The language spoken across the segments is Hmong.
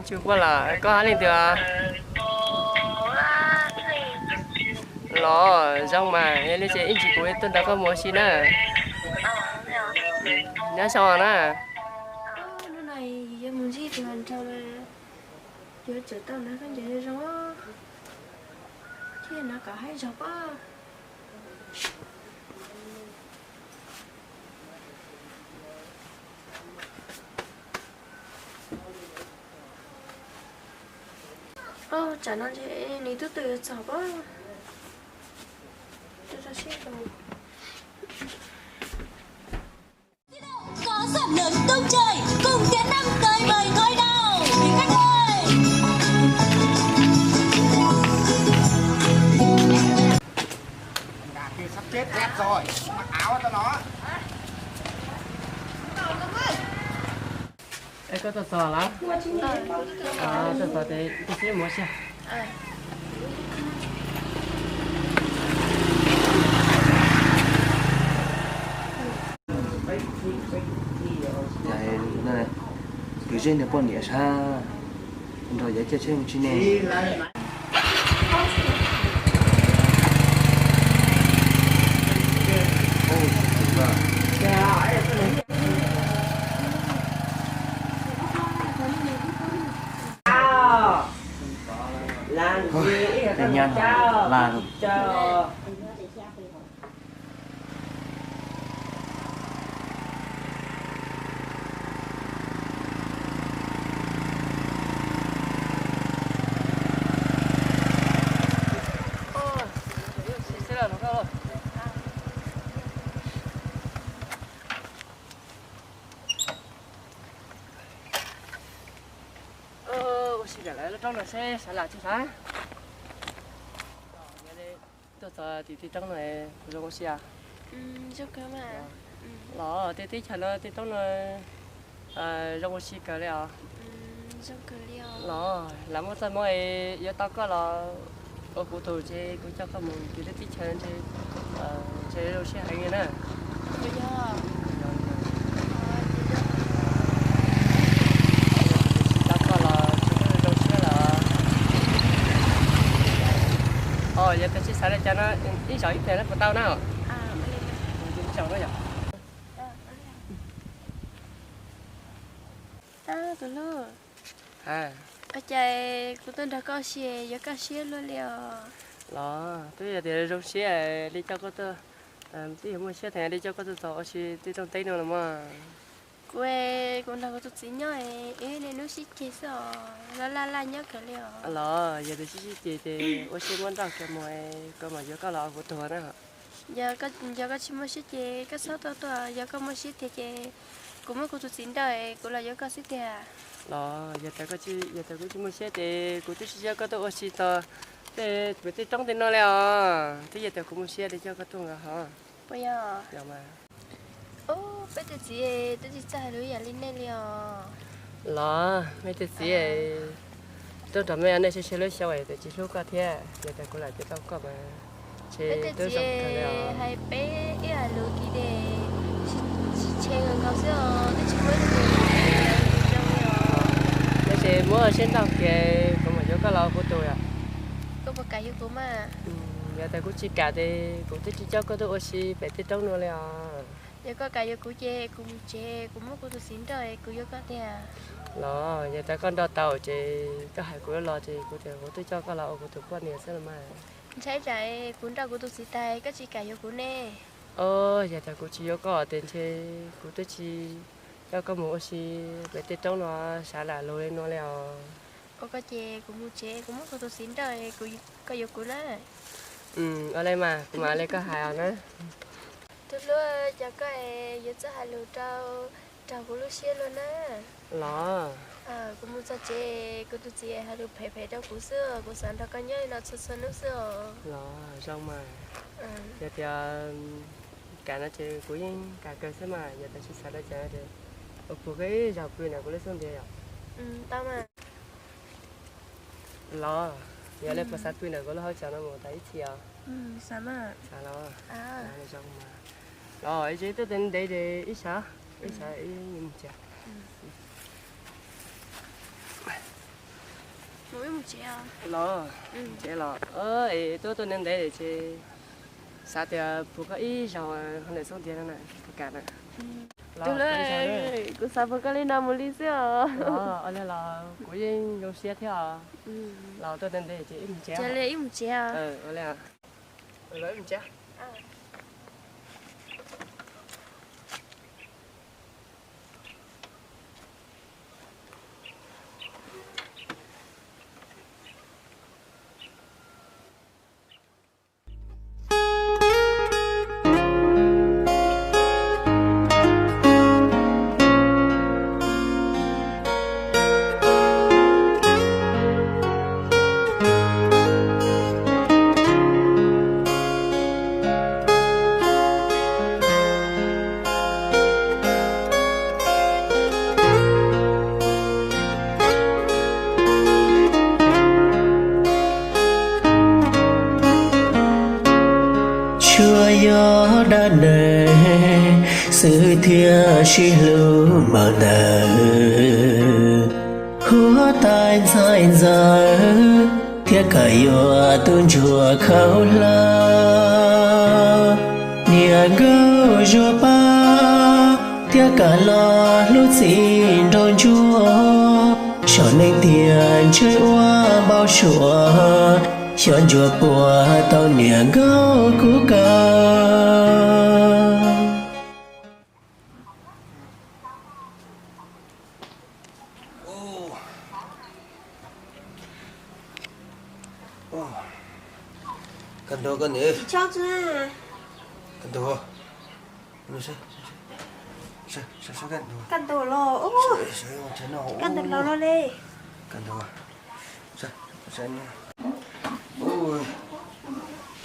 Tsis ua lawm, koj hab leej twg? Los zoo mas, yog li ces ib ntsis kuv tuaj nrog koj mus ua si na. Nyob zoo na. Hnub no yus yuav mus ncig tus hluas nraug, yuav tsum tau hnav khaub ncaws zoo zoo, thiaj hnav kom haib zog pob. Tsam no ntshe nws twb twb yuav txog pob. Có sản lượng tung trời cùng tiềm năng tới với khối đầu. Vị khách ơi! Gà kia sắp chết rét rồi, mặc áo cho nó. Ê, koj tuaj txog lawm? Tuaj txog ces ib chim mus ua si. Kwv zej niag poj niam sab nrog yav caij tsheb mus tsis ne. Tej nyab no laj. Ua si ntawm lawv lub roob no seb sawv lam tsis sawv. Tuaj txog tim tej roob no zoo ua si. Los tej teb chaws no tej roob no zoo ua si kawg li os. Los lam muaj txoj hmoo yuav tau koj los ua kuv tug ces kuv coj koj mus tim tej teb chaws ntshe zoo siab heev li na. Tau koj los zoo siab lawm. Yog tias tsis xav li cas no ib zaug ib pliag no puas tau na? Ib zaug na yom. Tus hlub, ua cas kuv tuaj nrog koj ua si yuav kaj siab luaj li os? Los twb yog tias zoo siab li coj koj tuaj, twb yog muaj siab heev li coj koj tuaj txog ua si tej rooj teb no los mas. Kuv, kuv nrog kuv tus txiv nyob, wb niaj hnub sib ceg xwb os, laj laj laj nyob kawg li os. Los yog tias sib sib ceg ces ua siab muab nrauj kiag mus, koj mam yuav koj los ua kuv tug na. Yog koj tsis muaj siab ces koj txhob tuaj tuaj, yog koj muaj siab tiag ces kuv muab kuv tus txiv nrauj, kuv los yuav koj xwb tiag. Los yog tias koj tsis, yog tias kuv tsis muaj siab ces kuv twb tsis coj koj tuaj ua si txog tej, tej roob tej no li os, twb yog tias kuv muaj siab li coj koj tuaj nkaus hos. Puas yog? Yog mas. Ub, peb tus txiv twb tsis txawj hais lus ib yam li nej li os. Los mej tus txiv tuaj nrog mej ua neej sib sib hlub xyoo es twb tsis hlub koj thiab, yog tias kuv lam coj tau koj mas. Peb tus txiv hais peb ib hais lus kiv ces tsis tshev nkaus xwb os, twb tsis muaj ib tug zoo li os. Yog ces muab siab nrauj kiag, kuv mam yuav koj los ua kuv tug yom. Koj puas kam yuav kuv mas? Yog tias kuv tsis kam ces kuv twb tsis coj koj tuaj ua si pem tej roob no li os. Yog koj kam yuav kuv ces kuv mus tsev, kuv muab kuv tus txiv nrauj, kuv yuav koj tiag. Los yog tias koj nrauj tau ces koj hais kuv los ces kuv tias kuv twb coj koj los ua kuv tus poj niam xwb los mas. Ntshai tsam kuv nrauj kuv tus txiv tas koj tsis kam yuav kuv ne. Os, yog tias kuv tsis yuav koj ces ntshe kuv twb tsis coj koj mus ua si pem tej roob no sav lam lug li no li os. Ua koj ces kuv mus tsev, kuv muab kuv tus txiv nrauj, koj yuav kuv na. Ua li mas kuv mam li koj hais os na. Tus hlub, cas koj yuav txawj hais lus rau raug kuv lub siab luaj na. Los kuv mus txog tsev, kuv tus txiv hais lus phem phem rau kuv xwb, kuv xav nrog koj nyob li no txhua txhua hnub xwb os. Los zoo mas. Yog tias kam no ces kuv yeej kam kawg xwb mas, yog tias tsis xav li cas ces ua puag koj ib zaug pw ntawm kuv lub xub ntiag yom. Los yog li puas xav pw ntawm kuv lub hauv tsev no mus tas ib txhis os? Xav los. Los ib tsam twb ntev ces ib sab, ib sab ib mus tsev. Los, tsev los, es tuaj tuaj ntev ntev ces xav tias puag koj ib zaug ho lam xub ntiag no na, puas kam na? Tus hlub, kuv xav puag koj li no mus li xwb os. Los, kuv yeej zoo siab thiab os. Los tuaj ntev ntev ces ib mus tsev. Ib mus tsev. Tsuas yog dab neeg xwb thiaj sib hlub npaum ntawd. Huab tais ntxhais ntxawm thiab koj yuav tus ntsuag khaub hlab, niam nkauj zuag pab thiab koj los hlub txiv nraug ntsuag. Saum neej tiam ntshe ua npau suav, xyov ntsuag puas tau niam nkauj kuv kawg. Koj nrog koj niam. Koj nrog. Koj nrog los. Koj nrog los no li. Koj nrog.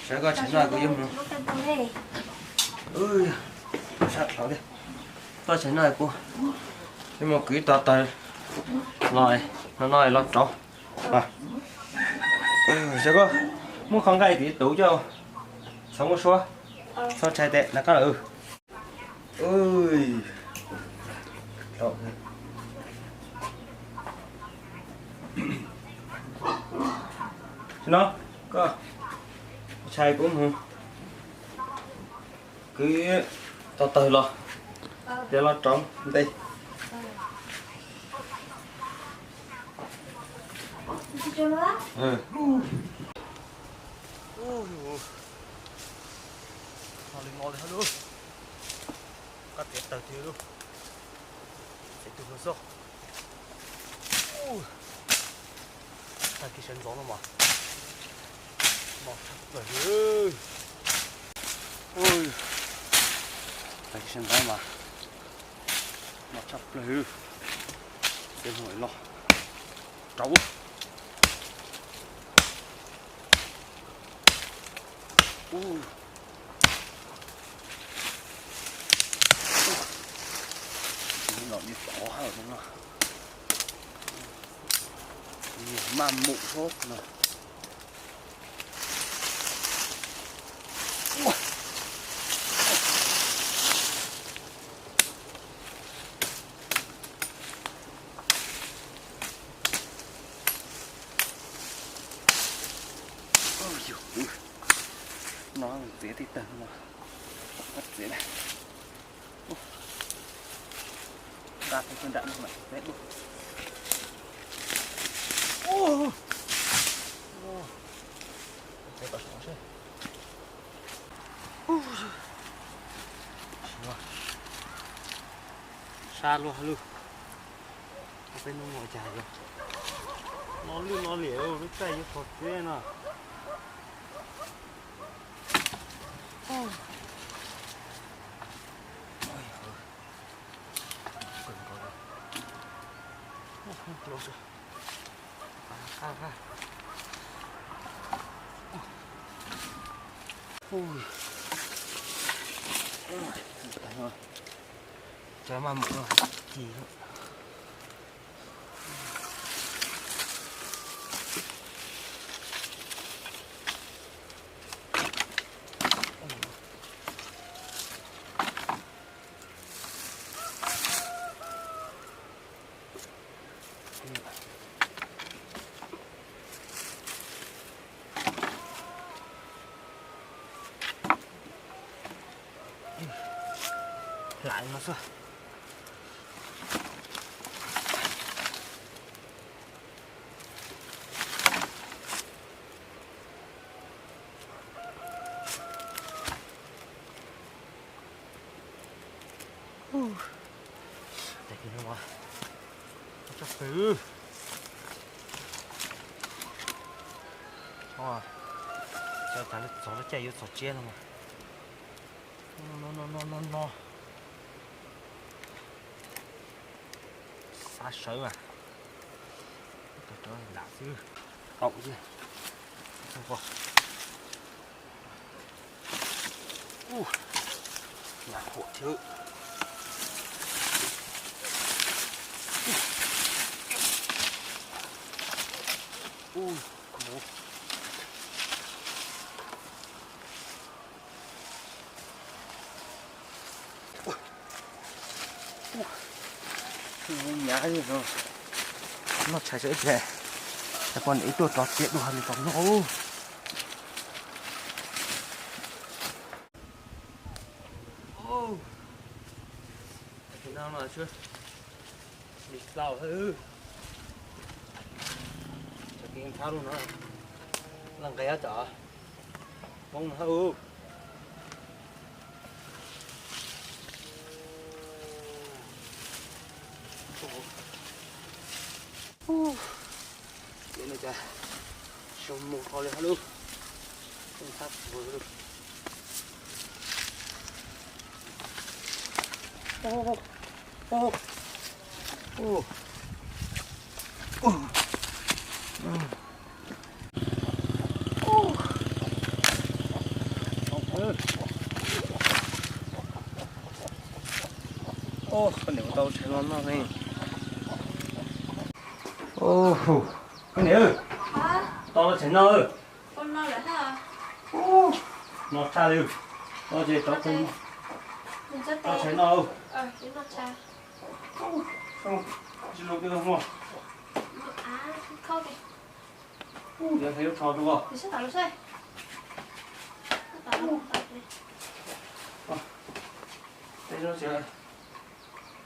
Saib koj tsev no kuv yuav mus. Saib thaum li koj tsev no kuv yuav mus kwv ib tog tawg los no no los rauv. Saib koj muab qhov nqaij tim tus coj txhob muab suab, txhob tshais tes na koj. No koj tshais kuv mus kwv tog tawg los, ces los rauv nte. Ho li no li hab lauj. Koj txiav tawg tiag lauj. Txiav tug hluas xwb. Tag kis sawv ntxov no mas mos tshaj plaws li. Tag kis sawv ntxov mas mos tshaj plaws li. Txiav hluas los rauv. Los li tod no, maj mus hlob no. Yus, no txiav tib tawg no, txiav nqa peb nram no mam txiav dua. Txiav kom sov seb. Sab luaj lug. Peb hnub no cas yog no lwj no liam lub caij yuav qhov txiab no. Cov maj mus no ci. Lam no xwb. Ua, tag kis no mas tsob pw. Txog lub caij yuav txog tsiab no mas. No no no no no. Xav sawv mas, lam xwb. Qaum thiab. Lam huam thiab. Ub, mus. Nyav no, noj tshais tsam ib pliag, poj niam wb tuaj rov txiav dua li tau noj. Tag kis no mas tsis tau, tag kis ntxhab lub no, los nqes cov poob no. Ces no cas xyoo mus qhov li hab lub ntxhab. Koj niam tau tshais no noj ne. Koj niam, tau tshais noj. No tshaj li, no ces tau tshais noj. Tsis zoo li no. Yog tshais lub tsho rau koj.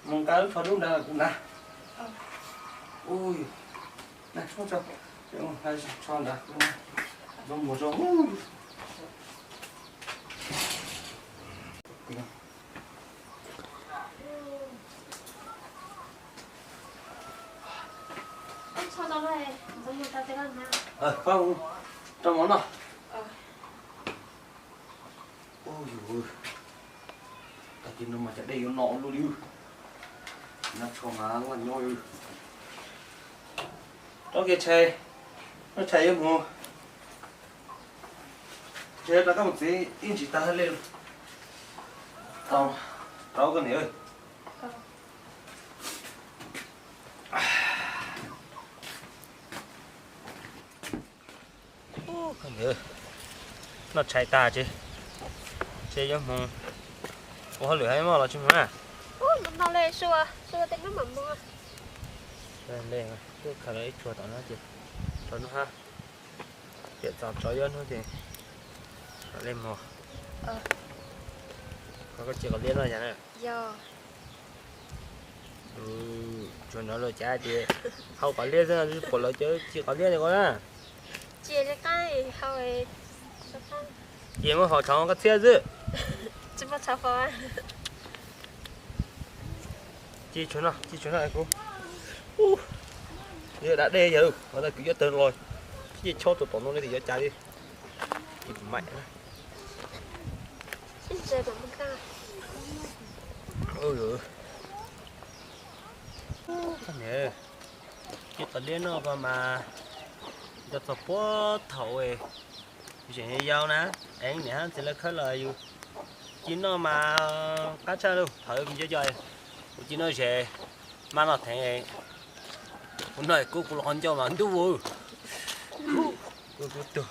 Mus nqa lub tsho dub nrad kuv hnav. Ui, tsho nrad, zoo mus zoo. Rau mov noj. Ui, tag kis no mas cas dej yuav no luaj li. Noj tsho mas laj nyob li. Rau kiag tshais, noj tshais yuav mus. Tshais rau koj mus txiv ib ntsis tag li. Tau, rau koj niam. Noj tshais tag ces, ces yuav mus ua hauj lwm hab, muaj los tsis mus na? Twb khaws los ib tsuag tom no ces, tso no hab, ces txog tsaus yuav hnub ces mam li mus. Koj ci qos liab no yog na? Tsuas hnov luag cav tias haus qos liab xwb, pom lawv cov ci qos liab li ko na. Ces muab haus tshov koj txhiab xwb. Ci tshuav no, ci tshuav no kuv. Yog da dej yawg, ua ntej kwv yuav tawg los, ci chob tau tom no li yuav cas li. Ci tus maim. Ci qos liab noj ko mas nco txog puag thaum zeem yau na, eev niam hab txiv lawv khawb los yus ci noj mas qab tshaj lug. Thaum kuv nco nco, kuv ci noj ze, maj noj theev, kuv noj kub kuv los qhov ncauj mas ntub. Kuv tug,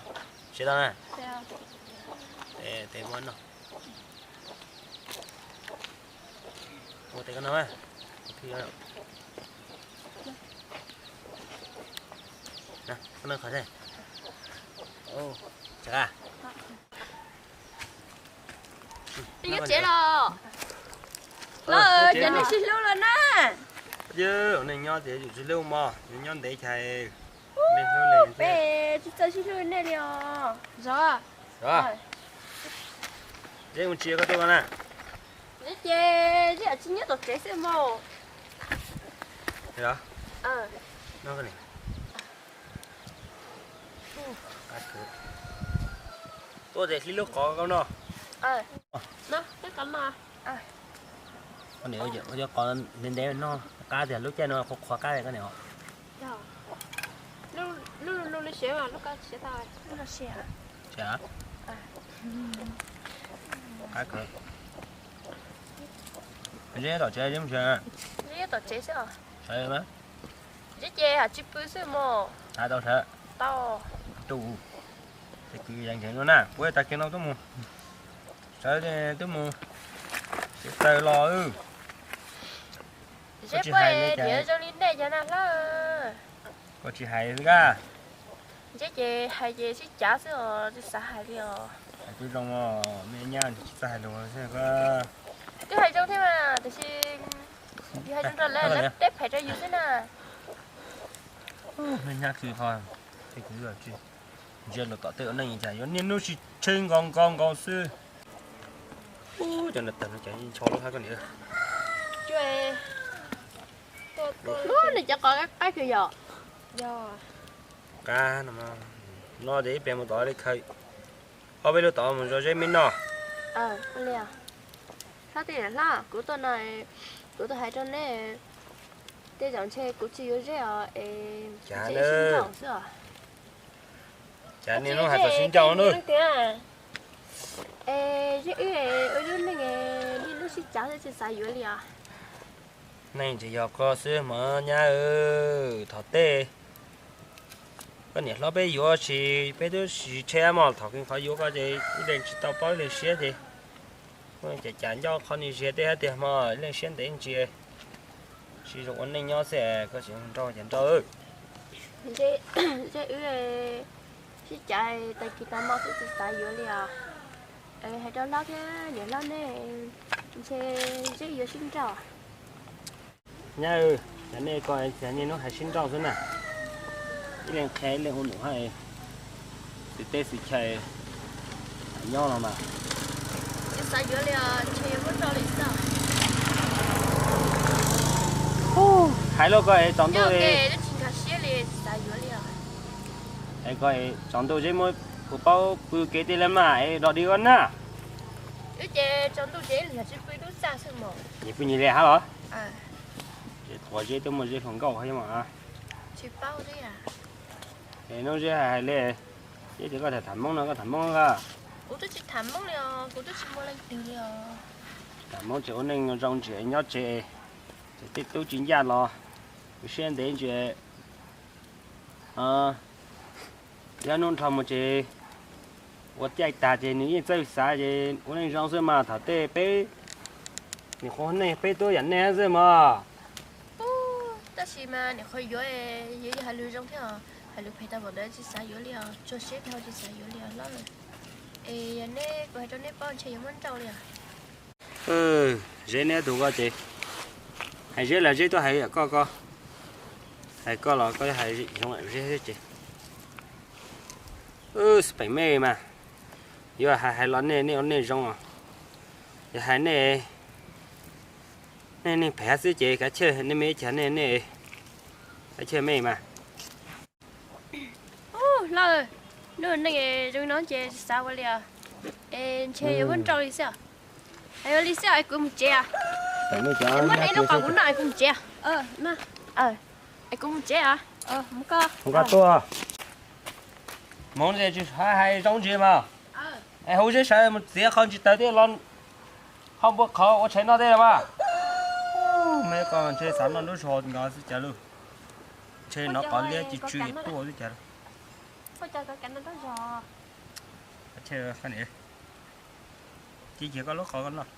siav tau na. Tes muab noj. Ua tes koj noj. Koj noj qhov tsev. Tsev los? Ces nej sib hlub los na. Yog neeg nyob ces yus sib hlub mog, nyob ntev ces neeg hlub, peb tsis txawj sib hlub nej li os. Zov, zov, Zeb mus tsis koj tuaj na. Zeb ces Zeb tsis nyob tom tsev xwb mog. Tuaj ces hlib lub qhov koj noj. Koj niam, ua cov qhov ntev ntev noj qab tiag, lub caij no qhuav qhuav qab koj niam. Zeb tom tsev, Zeb tom tsev xwb. Zeb ces hais tsis pw xwb mog. Hais tau sawv. Tau. Tus, ces kwv yees ntseeg no na, kuv tag kis no twb mus, sawv twb mus, sawv los. Zeb kuj zoo li nej cov na hlob. Koj tsis hais xwb kab. Zeb ces hais ces sib cav xwb os, tsis xav hais li os. Hais twb zoo, me nyab tsis txawj hais lus xwb. Twb hais zoo thiab mas, tiam sis yus hais zoo rau lawv, lawv teb phem rau yus xwb na. Me nyab kis ho, tej kwv tij ntsia los tom tej ua neej cas yuav niaj hnub sib tsheb nkaus nkaus nkaus xwb. Ub, cov nws tawg no ces ncho lub hab koj niam. Lub nws cov qov qab kawg yom. Qab no, no ces ib pliag mus tom li khaws ob peb lub tod mus zov Zeb me noj. Hlob, tej niam hlob, kuv tuaj no, kuv tuaj hais rau neb, tej zaum ntshe kuv tsis yuav Zeb os es, cas sib nrauj xwb os. Cas niaj hnub hais txog sib nrauj na. Es Zeb wb ua lub neej niaj hnub sib cav xwb tsis xav yuav li os. Neeg tsis yog koj xwb mog nyab, thaum tej koj niam hlob peb yuav tsis, peb twb tsis tsheb mog, thaum kws qhov yuav koj ces ib leeg tsis tau paub ib leeg siab ces, cas cas ncauj qhov niag ziag tej hab tiag mog, ib leeg siab ntev ntsis, sib zoo ua neej nyob xwb, koj tsis nrauj ces nrauj. Zeb wb sib cav tag kis tag hmo xwb tsis xav yuav li os. Hais rau hlob thiab niam hlob neb, ntshe Zeb yuav sib nrauj. Nyab, yog nej ko cas niaj hnub hais sib nrauj xwb na. Ib leeg qhia ib leeg ua num hab, xwm teb xwm chaw nyob no mas. Tsis xav yuav li os, ntshe yuav muab nrauj li xwb. Hais lub ko es tsaus ntuj, es ko tsaus ntuj Zeb muab kuv paub pw kev tej lawm mas es dog dig koj na. Wb ces tsaus ntuj ces ib leeg tsis pw lub txaj xwb mog. Nyias pw nyias li hab los? Ces thuav Zeb twb muaj Zeb hluas nkauj hab mas. Es hnub Zeb hais li, Zeb tias koj tham tham Hmoob no koj tham Hmoob koj. Kuv twb tsis tham Hmoob li os, kuv twb tsis muaj leej twg li os. Tham Hmoob tseem ua neej zoo ntsis nyob tsev, tseem tej tub tsis ncaj los, siab ntev ntsis. Yog hnub nrho mus ces ua caij tag ces nws yeej txawj xav ces ua neej zoo xwb mas, thaum tej peb nim qhuav neej peb tub yam nej xwb mog. Tab sis mas nim qhuav yuav, yuav yog hais lus zoo thiab os, hais lus phem tau npaum ntawd tsis xav yuav li os, tsuag siab dhau tsis xav yuav li os hlob. Es yog neb, kuv hais rau neb paub ntshe yuav muab nrauj li os. Zeb neb tus ko ces, hais Zeb los Zeb twb hais yam koj ko, hais koj los koj hais zoo Zeb xwb ces. Xwb peem mej mas, yuav hais hais los nej, nej ua neej zoo os. Yog hais nej, nej neeg phem hab xwb ces kav chawj, nej mej ib chas nej, nej kav chawj mej mas. Hlob, lub neej zoo no ces tsis xav ua li os, es ntshe yuav muab nrauj li xwb os. Hais ua li xwb os, es kuv mus tsev os. Muab neb lub qos kuv noj es kuv mus tsev os. Es kuv mus tsev os. Mus koj tuaj. Hmoov tsis hais zoo ntsis mas. Es hauv Zeb sawv mus txiav qhov ntsis taws tej los, ho npua qhov ua tshais noj tej los mas. Me ko ntshe xav noj lub zog nkaus xwb cas lauj. Ntshe nov qhov liab ci tsw tuaj xwb cas lauj. Cia koj lub qhov ko noj.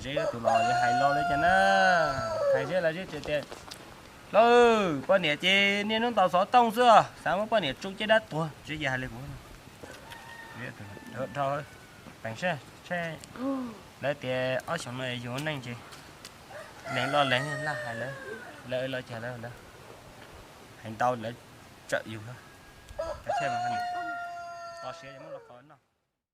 Zeb tus los yuav hais lo li cas na. Hais Zeb los Zeb tseem tias, Lauj, poj niam ces niaj hnub ntaus xov tooj xwb, xav muab poj niam tso caj dab tuag. Zeb ces hais li kuv, dhau. Peem saib, lawv tias ob xyoos no yus ua neej ces lees los lees laj hais lawv, lawv los cas lawv, lawv hais ntau lawv tsawm yus. Tos siav muab los qhov noj.